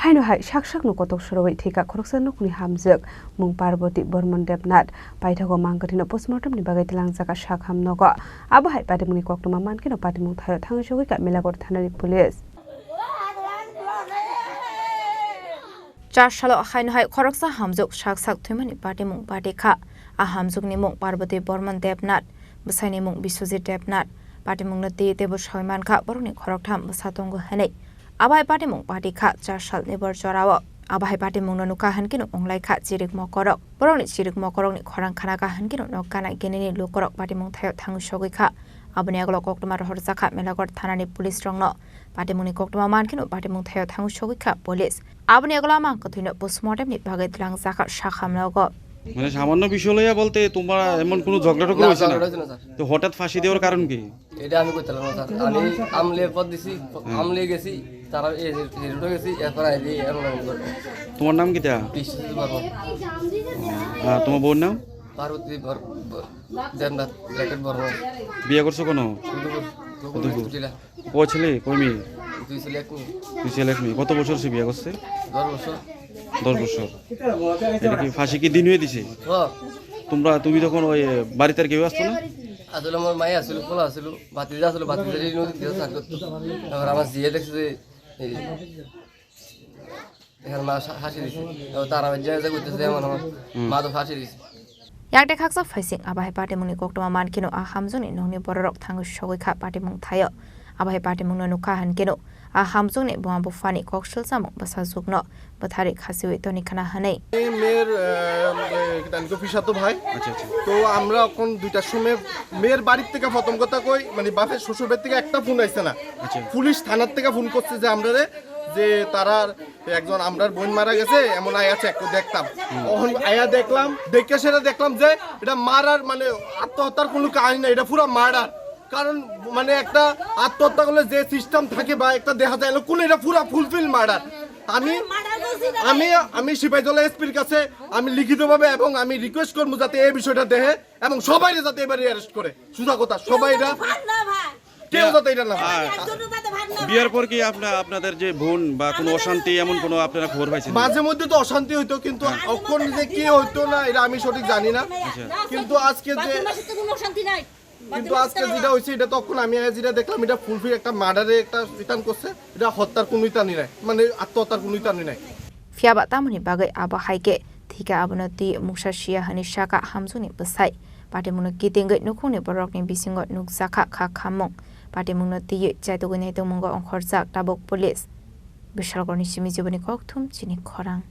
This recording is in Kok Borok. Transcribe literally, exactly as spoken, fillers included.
Haino hai sak sakno kotok sorowi thwikha khoroksa nokni hamjwk mung Parboti Bormon Debnath. Paithago mang kwthwino postmortem ni bagwi tlangjak sak ham nogo. Abo hai patimungni koktwma mankhe no patimung thaio thangwi sogwi kha Melagot thanani police. Char salo haino hai khoroksa hamjwk sak sak thwimani patimung pati kha. A hamjwkni mung Parboti Bormon Debnath, bwsaini mung Biswajit Debnath. Patimungno twi teibo soi mankha borokni khoroktham bwsa tongo hwnwi. Abo hai patimung pati kha char salni bor jorao. Abo hai patimungno nukha hwnkhe no wnglai kha chirik mokorok. Borokni chirik mokorokni khorang khana kha hwnkhe no nok gana geneni lukorok patimung thaio thangwi sogwi kha. Aboni agolo koktwma rohorjak kha Melagot thanani police rokno. Patimungni koktwma mankhe no patimung thaio thangwi sogwi kha police. Aboni agolo amang kwthwino postmortem ni bagwi tlangjak kha sak ham nogo. মানে সামান্য বিষয় লইয়া বলতে তোমার এমন কোনো ঝগড়া টগড়া না, হয়েছে না? ঝগড়া হয়েছে না, স্যার। তো হঠাৎ ফাঁসি দেওয়ার কারণ কি? এটা আমি কইতাম না, স্যার। আমি আমলে পথ দিছি, হুম। আমলে গেছি, তারা এই যে, এই রোডে গেছি, এরপর আইলি এমন এমন করে। তোমার নাম কিতা? বিশ্বজিৎ বর্মন। ও, আর তোমার বউর নাম? পার্বতী বর-, ব-, দেবনাথ, ব্র্যাকেট বর্মন। বিয়ে করছো কোনো? দুপুর, দুপুর, দুপুর। দুপুর। কয় ছেলে, কয় মেয়ে? দুই ছেলে, এক মেয়ে। দুই ছেলে, এক মেয়ে। কত বছর সে বিয়ে করছে? দশ বছর। দশ বছর। এটা কি ফাঁসি কি দিন হয়ে দিছে? হ্যাঁ। তোমরা, তুমি তখন ওই বাড়িতে আর কেউ আসতো না? আসলে আমার মায়ে আসলে, খোলা আসলে, ভাতিজা আসলে, ভাতিজা এই নদীর দিকে চাষ করতো। তারপর আমার জিয়ে দেখছে যে এই এখানে মা ফা-, ফাঁসি দিছে। তারপর তারা যে, যে করতেছে এমন আমার হুম। মা তো ফাঁসি দিছে। Yakde khaksa phaising abo hai patimungni koktwma mankheno a hamjwkni nokni bororok thangwi sogwi kha patimung thaio. Abo hai patimungno nukha hwnkeno a hamjwkni buma buphani kok swlchamung bwsajwkno bwtharwi khasiwi tonikhana hwnwi। এই মেয়ের, আহ, এ, কি জানি তো, পিসাতো ভাই। আচ্ছা, আচ্ছা। তো আমরা এখন দুইটার সময় মেয়ের বাড়ির থেকে প্রথম কথা কই, মানে বাপের শ্বশুর বাড়ি থেকে একটা ফোন আইছে না। আচ্ছা। পুলিশ থানার থেকে ফোন করছে যে আমরারে, যে তারার একজন আমরার বোন মারা গেছে, এমন আয়া চেক করে দেখতাম। হুম। তখন আয়া দেখলাম, দেখে সেটা দেখলাম যে এটা মারার মানে আত্মহত্যার কোনো কাহিনী না, এটা পুরো মার্ডার। কারণ মানে একটা আত্মহত্যা করলে যে সিস্টেম থাকে বা একটা দেখা যায় না, কোনো এটা পুরো ফুলফিল মার্ডার। আমি, আমি, আমি সিপাহীজলা এসপির কাছে আমি লিখিতভাবে এবং আমি রিকোয়েস্ট করবো যাতে এই বিষয়টা দেখে এবং সবাই যাতে এবারে অ্যারেস্ট করে। সুজা কথা, সবাই এটা, কেউ যাতে এটা না হয়। আর বিয়ার পর কি আপনা-, আপনাদের যে বোন বা কোনো অশান্তি এমন কোনো আপনারা খবর পাইছেন? মাঝে মধ্যে তো অশান্তি হইতো, কিন্তু হ্যাঁ। অখন যে কি হইতো না এটা আমি সঠিক জানি না। আচ্ছা। কিন্তু আজকে যে, বাকি মাসে তো কোনো অশান্তি নাই। কিন্তু আজকে যেটা হইছে এটা তখন আমি যেটা দেখলাম এটা ফুলফিল একটা মার্ডারে একটা রিটার্ন করছে, এটা হত্যার কোনো ইতানি নাই, মানে আত্মহত্যার কোনো ইতানি নাই। Phiyaba tamoni bagwi abo hai khe thwikha abono twi mungsa siya hwnwi sakha hamjwkni bwsai. Patimungno kitingwi nukhungni borokni bisingo nukjakha kha khammung. Patimungno twiwi chaitugwi naitugmungo ongkhorjak tabuk police. Bishalgarhni simi jiboni kokthum chini khorang.